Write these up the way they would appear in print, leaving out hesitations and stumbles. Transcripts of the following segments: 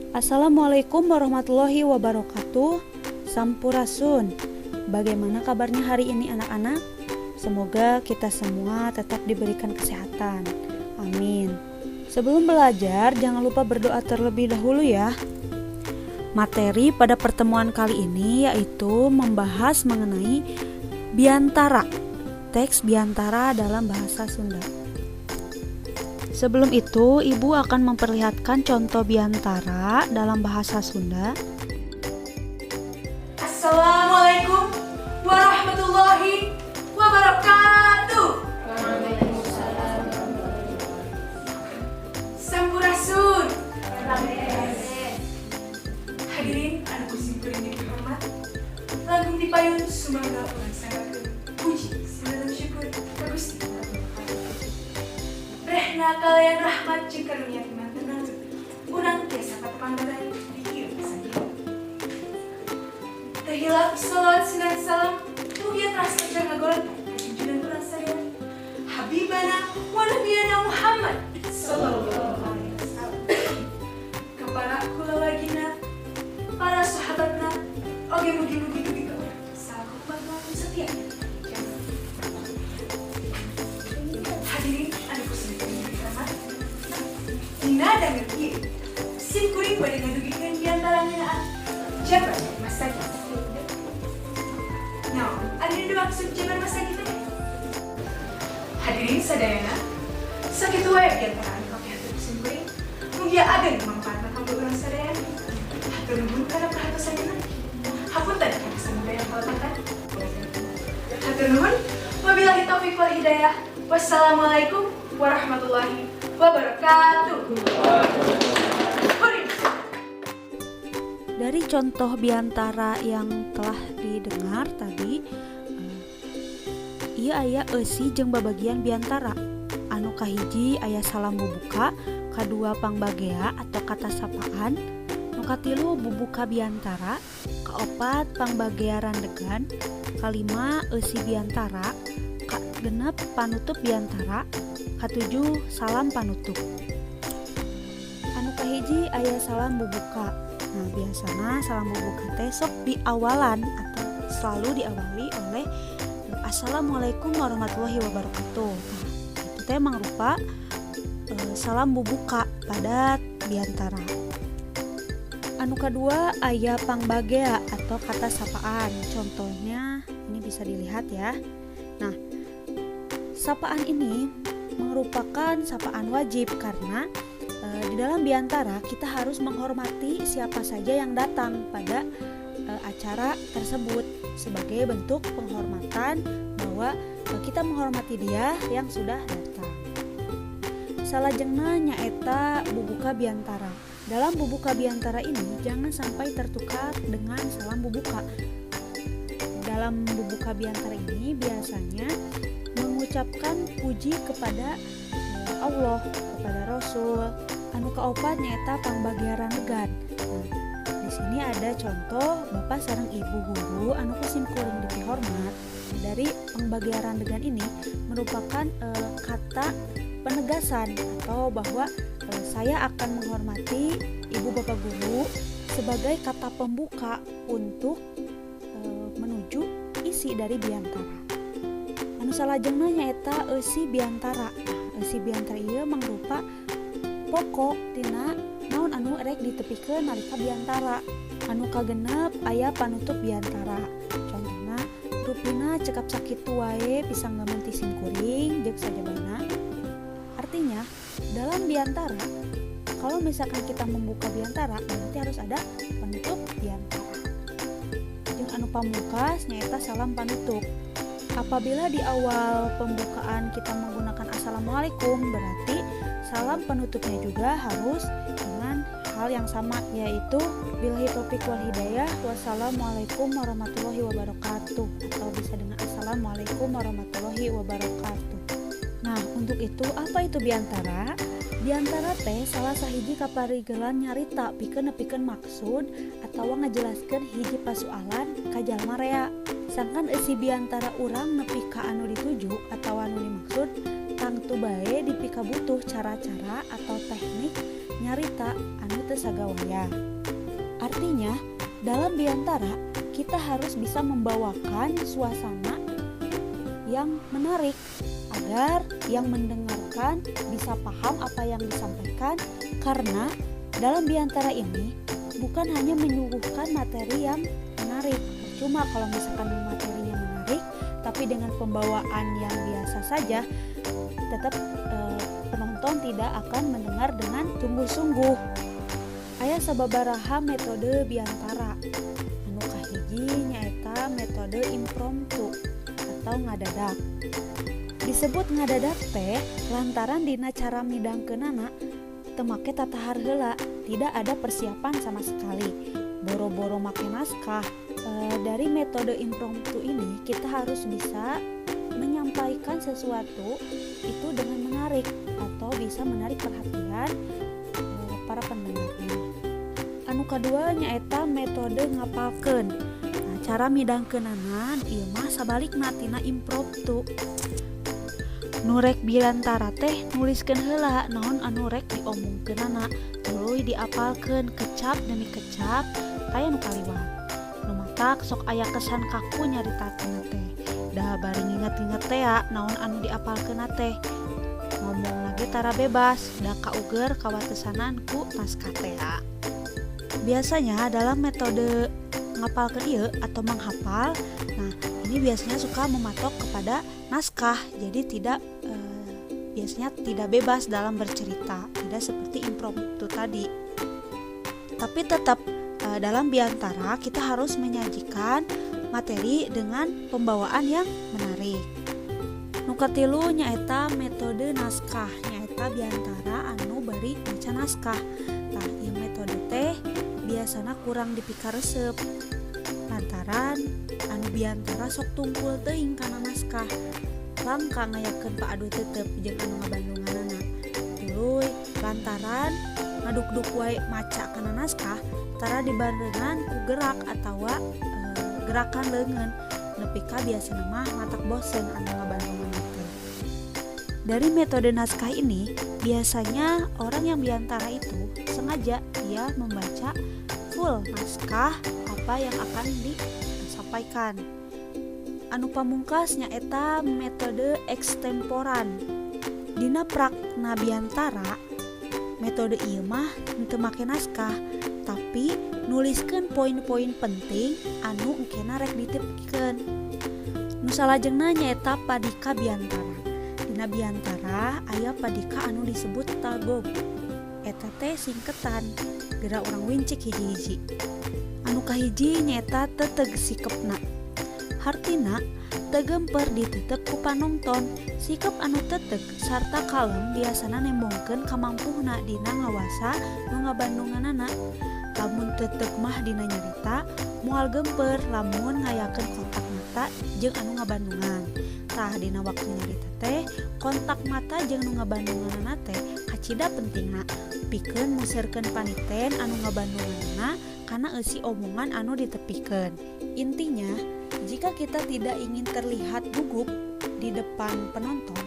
Assalamualaikum warahmatullahi wabarakatuh. Sampurasun. Bagaimana kabarnya hari ini, anak-anak? Semoga kita semua tetap diberikan kesehatan. Amin. Sebelum belajar, jangan lupa berdoa terlebih dahulu ya. Materi pada pertemuan kali ini yaitu membahas mengenai biantara, teks biantara dalam bahasa Sunda. Sebelum itu, Ibu akan memperlihatkan contoh biantara dalam bahasa Sunda. Assalamualaikum warahmatullahi wabarakatuh. Sampurasun. Hadirin anu ku simkuring dihormat. Langkung tipayun sumangga urang sanggakeun puji sareng syukur ka Gusti. Rehna kalayan rahmat jeung karunia pimantenan urang tiasa patepang deui di ieu saja. Teu hilap salawat sareng salam mugia teras lancar ngagolontar ka junjungan urang sadaya, Habibana wa Nabiyana Muhammad sallallahu alaihi wasallam, ka para kulawargina, para sahabatna, oge mugi-mugi dugi ka urang salaku umat nu setia. Hadirin anu ku simkuring dihormat, dina danget ieu simkuring bade ngadugikeun biantara ngeunaan jabar masagit. Nah, anu dimaksud jabar masagit teh? Hadirin sadayana, sakitu wae biantara anu kapihatur ku simkuring. Mugia ageng manfaatna kanggo urang sadayana. Hatur nuhun kana perhatosanna. Hapunten kana samudaya kalepatan. Hatur nuhun. Wabillahi taufik wal hidayah. Wassalamualaikum warahmatullahi wabarakatuh. Huri. Dari contoh biantara yang telah didengar tadi, ieu aya eusi jeung babagian biantara. Anu kahiji aya salam bubuka, kadua pangbagea atau kata sapaan, nu katilu bubuka biantara, kaopat pangbagea randegan, kalima eusi biantara, kagenep panutup biantara, katujuh salam panutup. Anu kahiji aya salam bubuka. Nah, biasana salam bubuka teh sok diawalan atau selalu diawali oleh "Assalamualaikum warahmatullahi wabarakatuh". Nah, itu teh mangrupa salam bubuka pada biantara. Anu kedua aya pangbagea atau kata sapaan. Contohnya ini bisa dilihat ya. Nah, sapaan ini merupakan sapaan wajib karena di dalam biantara kita harus menghormati siapa saja yang datang pada acara tersebut sebagai bentuk penghormatan bahwa kita menghormati dia yang sudah datang. Salajengna nyaeta bubuka biantara. Dalam bubuka biantara ini jangan sampai tertukar dengan salam bubuka. Dalam bubuka biantara ini biasanya mengucapkan puji kepada Allah, kepada Rasul. Anu kaopat nyaeta pangbagea randegan. Nah, di sini ada contoh bapak sareng ibu guru anu ku simkuring dipihormat. Dari pangbagea randegan ini merupakan kata penegasan atau bahwa saya akan menghormati ibu bapak guru sebagai kata pembuka untuk menuju isi dari biantara. Anu salajengna nyaeta eusi biantara. Nah, eusi biantara ieu mangrupa pokok tina naon anu rek ditepikeun nalika biantara. Anu kagenep aya panutup biantara. Contohna, "Rupina cekap sakitu wae pisanggaman ti simkuring," jeung sajabana. Artinya, dalam biantara, kalau misalkan kita membuka biantara, berarti harus ada penutup biantara. Jeung anu pamungkas nyaeta salam panutup. Apabila di awal pembukaan kita menggunakan "Assalamualaikum", berarti salam penutupnya juga harus dengan hal yang sama, yaitu "Billahi taufik wal hidayah, wassalamualaikum warahmatullahi wabarakatuh", atau bisa dengan "Assalamualaikum warahmatullahi wabarakatuh". Nah, untuk itu, apa itu biantara? Biantara teh salah sahiji kaparigelan nyarita pikeun nepikeun maksud atau ngajelaskeun hiji pasualan ka jalma rea. Sangkan eusi biantara urang nepi ka anu dituju atau anu dimaksud, tangtu bae dipikabutuh cara-cara atau teknik nyarita anu. teu sagawayah. Artinya, dalam biantara kita harus bisa membawakan suasana yang menarik agar yang mendengarkan bisa paham apa yang disampaikan, karena dalam biantara ini bukan hanya menyuguhkan materi yang menarik. Cuma kalau misalkan materinya menarik tapi dengan pembawaan yang biasa saja, tetap penonton tidak akan mendengar dengan sungguh-sungguh. Aya sababaraha metode biantara. Anu kahiji nyaeta metode impromptu atau ngadadak. Disebut ngadadak teh lantaran dina cara midangkeunana teu make tatahar heula, tidak ada persiapan sama sekali. Boro-boro make naskah. Dari metode impromptu ini kita harus bisa menyampaikan sesuatu itu dengan menarik atau bisa menarik perhatian para pendengarnya. Anu kadua nyaeta metode ngapalkeun. Nah, cara midangkeunana ieu mah sabalikna tina impromptu. Nu rek biantara teh nuliskeun heula naon anu rek diomongkeunana, tuluy diapalkeun kecap demi kecap, taya nu kaliwat. Nu matak sok aya kesan kaku nyaritakeunna teh. Da bari nginget-nginget tea naon anu diapalkeunna teh. Ngomongna ge tara bebas, da kauger kawatesanan ku naskah tea. Biasanya dalam metode ngapalkeun ieu atau menghafal, nah, ini biasanya suka mematok kepada naskah, jadi biasanya tidak bebas dalam bercerita, tidak seperti impromptu tadi. Tapi tetap dalam biantara kita harus menyajikan materi dengan pembawaan yang menarik. Nu katilu nyaeta metode naskah, nyaeta biantara anu bari maca naskah. Tah, ieu metode teh biasana kurang dipikaresep lantaran anu biantara sok tungkul teuing kana naskah, langka ngayakeun paadu tetep jeung anu ngabandunganana. Tuluy lantaran ngaduk-duk wae maca kana naskah, tara dibarengan ku gerak atawa gerakan leungeun, nepi ka biasana mah matak bosen anu ngabandungan teh. Dari metode naskah ini, biasanya orang yang biantara itu sengaja dia membaca full naskah apa yang akan disampaikan. Anu pamungkas nyaeta metode ekstemporan. Dina prakna biantara, metode ieu mah henteu make naskah, tapi nuliskeun poin-poin penting anu engkena rek ditepikeun. Nu salajengna nyaeta padika biantara. Dina biantara aya padika anu disebut tagog. Eta teh singketan, geura urang wincik hiji-hiji. Anu kahiji nyaeta teteg sikepna. Hartina teu gemper ditetep ku panonton. Sikep anu teteg sarta kalem biasana nembongkeun kamampuhna dina ngawasa nu ngabandunganana. Lamun teteg mah dina nyarita, moal gemper lamun ngayakeun kontak mata jeung anu ngabandungan. Tah, dina waktu nyarita teh kontak mata jeung nu ngabandunganana teh kacida pentingna pikeun muserkeun paniten anu ngabandunganana kana eusi omongan anu ditepikeun. Intinya, jika kita tidak ingin terlihat gugup di depan penonton,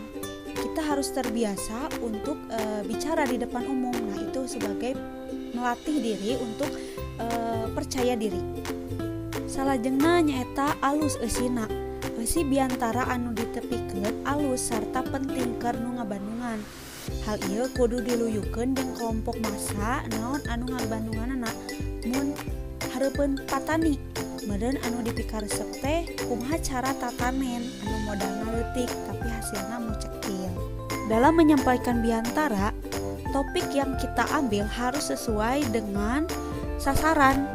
kita harus terbiasa untuk bicara di depan umum. Nah, itu sebagai melatih diri untuk percaya diri. Salajengna nyaeta alus eusina. Eusi biantara anu ditepikeun alus sarta penting keur nu ngabandungan. Hal ieu kudu diluyukeun jeung kelompok massa naon anu ngabandunganana. Mun hareupeun patani, meureun anu dipikaresep teh kumaha cara tatanen anu modalna leutik tapi hasilna mucekil. Dalam menyampaikan biantara, topik yang kita ambil harus sesuai dengan sasaran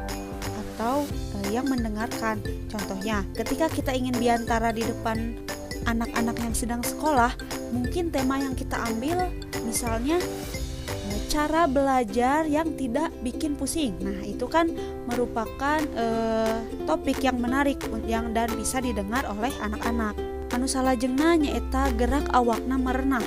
atau yang mendengarkan. Contohnya, ketika kita ingin biantara di depan anak-anak yang sedang sekolah, mungkin tema yang kita ambil misalnya cara belajar yang tidak bikin pusing. Nah, itu kan merupakan topik yang menarik yang dan bisa didengar oleh anak-anak. Anu salajengna nyaeta gerak awakna merenah.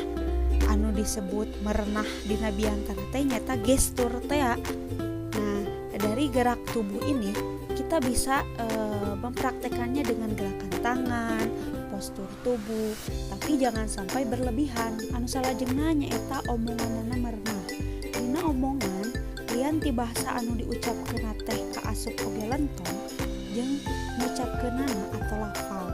Anu disebut merenah dina biantara teh nyaeta gestur teh. Nah, dari gerak tubuh ini kita bisa mempraktekannya dengan gerakan tangan, postur tubuh, tapi jangan sampai berlebihan. Anu salajengna nyaeta omonganana merenah. Dina omongan liar Salian ti bahasa anu diucapkeunna teh kaasup oge lentong jeung ngucapkeunana atau lafal.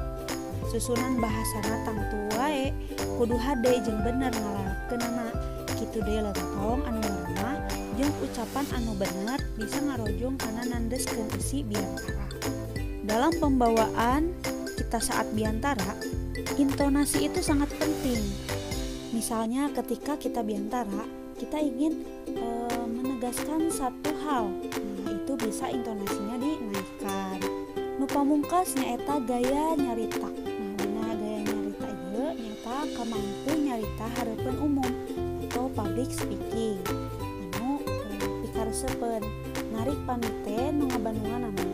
Susunan bahasana tangtu wae kudu hade jeung bener ngalarapkeunana. Kitu deui lentong anu maremah jeung ucapan anu bener bisa ngarojong kana nandeskeun eusi biantara. Dalam pembawaan kita saat biantara, intonasi itu sangat penting. Misalnya ketika kita biantara, kita ingin menegaskan satu hal. Nah, itu bisa intonasinya dinaikkan. Nu pamungkas nyaeta gaya nyarita. Nah, dina gaya nyarita ieu nyaeta kamampu nyarita hareupeun umum atau public speaking. Anu pikaresepeun narik paniten nu ngabandunganana.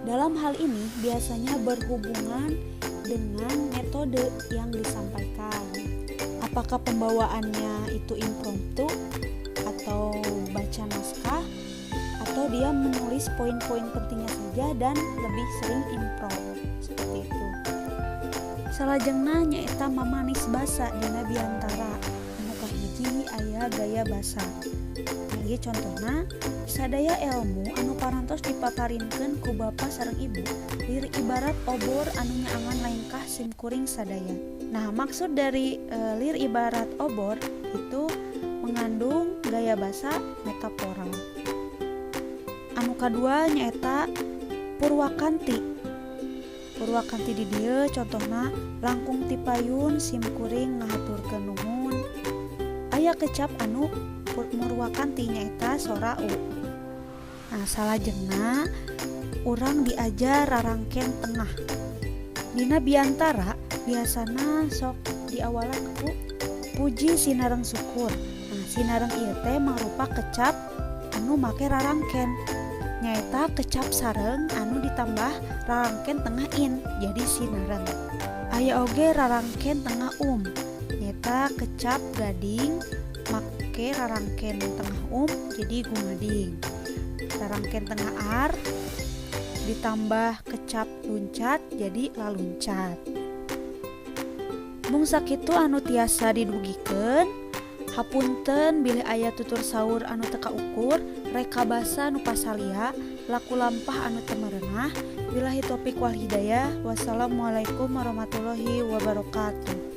Dalam hal ini biasanya berhubungan dengan metode yang disampaikan. Apakah pembawaannya itu impromptu atau baca naskah, atau dia menulis poin-poin pentingnya saja dan lebih sering improv seperti itu. Salajengna nyaeta mamanis basa dina biantara. Anu kahiji aya gaya basa. Nah, ieu contohna sadaya ilmu anu parantos dipaparinkeun ku bapa sareng ibu lir ibarat obor anu nyaangan lengkah simkuring sadaya. Nah, maksud dari lir ibarat obor itu mengandung gaya basa metafora. Anu kadua nyaeta purwakanti. Purwakanti di dieu contohna langkung tipayun simkuring ngahaturkeun nuhun. Aya kecap anu murwakanti nyaeta sora u. Nah, salajengna urang diajar rarangken tengah. Dina biantara biasana sok diawalan ku puji sinareng syukur. Nah, sinareng ieu teh mangrupa kecap anu make rarangken. Nyaeta kecap sareng anu ditambah rarangken tengah in jadi sinareng. Aya oge rarangken tengah um. Nyaeta kecap gading make rarangken tengah um jadi gumading. Rarangken tengah ar ditambah kecap luncat jadi laluncat. Mung sakitu anu tiasa didugikeun. Hapunten bilih aya tutur saur anu teu kaukur, reka basa nu pasalia, laku lampah anu teu merenah. Billahi taufik wal hidayah. Wassalamualaikum warahmatullahi wabarakatuh.